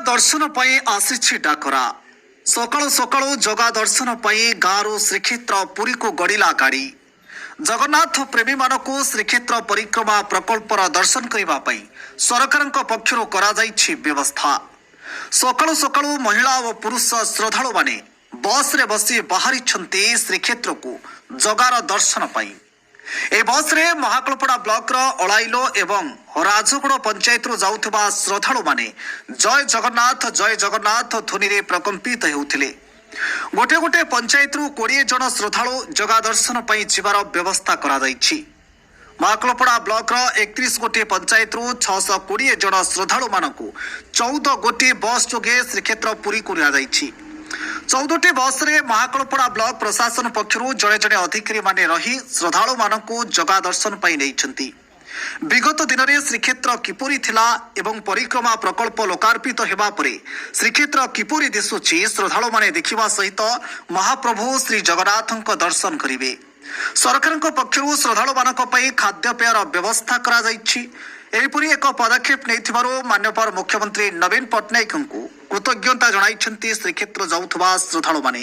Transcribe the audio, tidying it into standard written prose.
ଦର୍ଶନ ପାଇଁ ଆସିଛି ଡାକରା। ସକାଳୁ ସକାଳୁ ଜଗା ଦର୍ଶନ ପାଇଁ ଗାଁରୁ ଶ୍ରୀକ୍ଷେତ୍ର ପୁରୀକୁ ଗଡ଼ିଲା ଗାଡ଼ି। ଜଗନ୍ନାଥ ପ୍ରେମୀମାନଙ୍କୁ ଶ୍ରୀକ୍ଷେତ୍ର ପରିକ୍ରମା ପ୍ରକଳ୍ପର ଦର୍ଶନ କରିବା ପାଇଁ ସରକାରଙ୍କ ପକ୍ଷରୁ କରାଯାଇଛି ବ୍ୟବସ୍ଥା। ସକାଳୁ ସକାଳୁ ମହିଳା ଓ ପୁରୁଷ ଶ୍ରଦ୍ଧାଳୁମାନେ ବସ୍ରେ ବସି ବାହାରିଛନ୍ତି ଶ୍ରୀକ୍ଷେତ୍ରକୁ ଜଗାର ଦର୍ଶନ ପାଇଁ। ଏହି ବସ୍ରେ ମହାକଳପଡ଼ା ବ୍ଲକର ଅଳାଇଲୋ ଏବଂ ରାଜଗୋଡ଼ ପଞ୍ଚାୟତରୁ ଯାଉଥିବା ଶ୍ରଦ୍ଧାଳୁମାନେ ଜୟ ଜଗନ୍ନାଥ, ଜୟ ଜଗନ୍ନାଥ ଧ୍ୱନିରେ ପ୍ରକମ୍ପିତ ହେଉଥିଲେ। ଗୋଟିଏ ଗୋଟିଏ ପଞ୍ଚାୟତରୁ 20 ଜଣ ଶ୍ରଦ୍ଧାଳୁ ଜଗା ଦର୍ଶନ ପାଇଁ ଯିବାର ବ୍ୟବସ୍ଥା କରାଯାଇଛି। ମହାକଳପଡ଼ା ବ୍ଲକର 31 ଗୋଟି ପଞ୍ଚାୟତରୁ 620 ଜଣ ଶ୍ରଦ୍ଧାଳୁମାନଙ୍କୁ 14 ଗୋଟି ବସ୍ ଯୋଗେ ଶ୍ରୀକ୍ଷେତ୍ର ପୁରୀକୁ ନିଆଯାଇଛି। 14ଟି ବସ୍ରେ ମହାକଳପଡ଼ା ବ୍ଲକ ପ୍ରଶାସନ ପକ୍ଷରୁ ଜଣେ ଜଣେ ଅଧିକାରୀମାନେ ରହି ଶ୍ରଦ୍ଧାଳୁମାନଙ୍କୁ ଜଗା ଦର୍ଶନ ପାଇଁ ନେଇଛନ୍ତି। ବିଗତ ଦିନରେ ଶ୍ରୀକ୍ଷେତ୍ର କିପରି ଥିଲା ଏବଂ ପରିକ୍ରମା ପ୍ରକଳ୍ପ ଲୋକାର୍ପିତ ହେବା ପରେ ଶ୍ରୀକ୍ଷେତ୍ର କିପରି ଦିଶୁଛି, ଶ୍ରଦ୍ଧାଳୁମାନେ ଦେଖିବା ସହିତ ମହାପ୍ରଭୁ ଶ୍ରୀ ଜଗନ୍ନାଥଙ୍କ ଦର୍ଶନ କରିବେ। ସରକାରଙ୍କ ପକ୍ଷରୁ ଶ୍ରଦ୍ଧାଳୁମାନଙ୍କ ପାଇଁ ଖାଦ୍ୟପେୟର ବ୍ୟବସ୍ଥା କରାଯାଇଛି। ଏହିପରି ଏକ ପଦକ୍ଷେପ ନେଇଥିବାରୁ ମାନ୍ୟବର ମୁଖ୍ୟମନ୍ତ୍ରୀ ନବୀନ ପଟ୍ଟନାୟକଙ୍କୁ କୃତଜ୍ଞତା ଜଣାଇଛନ୍ତି ଶ୍ରୀକ୍ଷେତ୍ର ଯାଉଥିବା ଶ୍ରଦ୍ଧାଳୁମାନେ।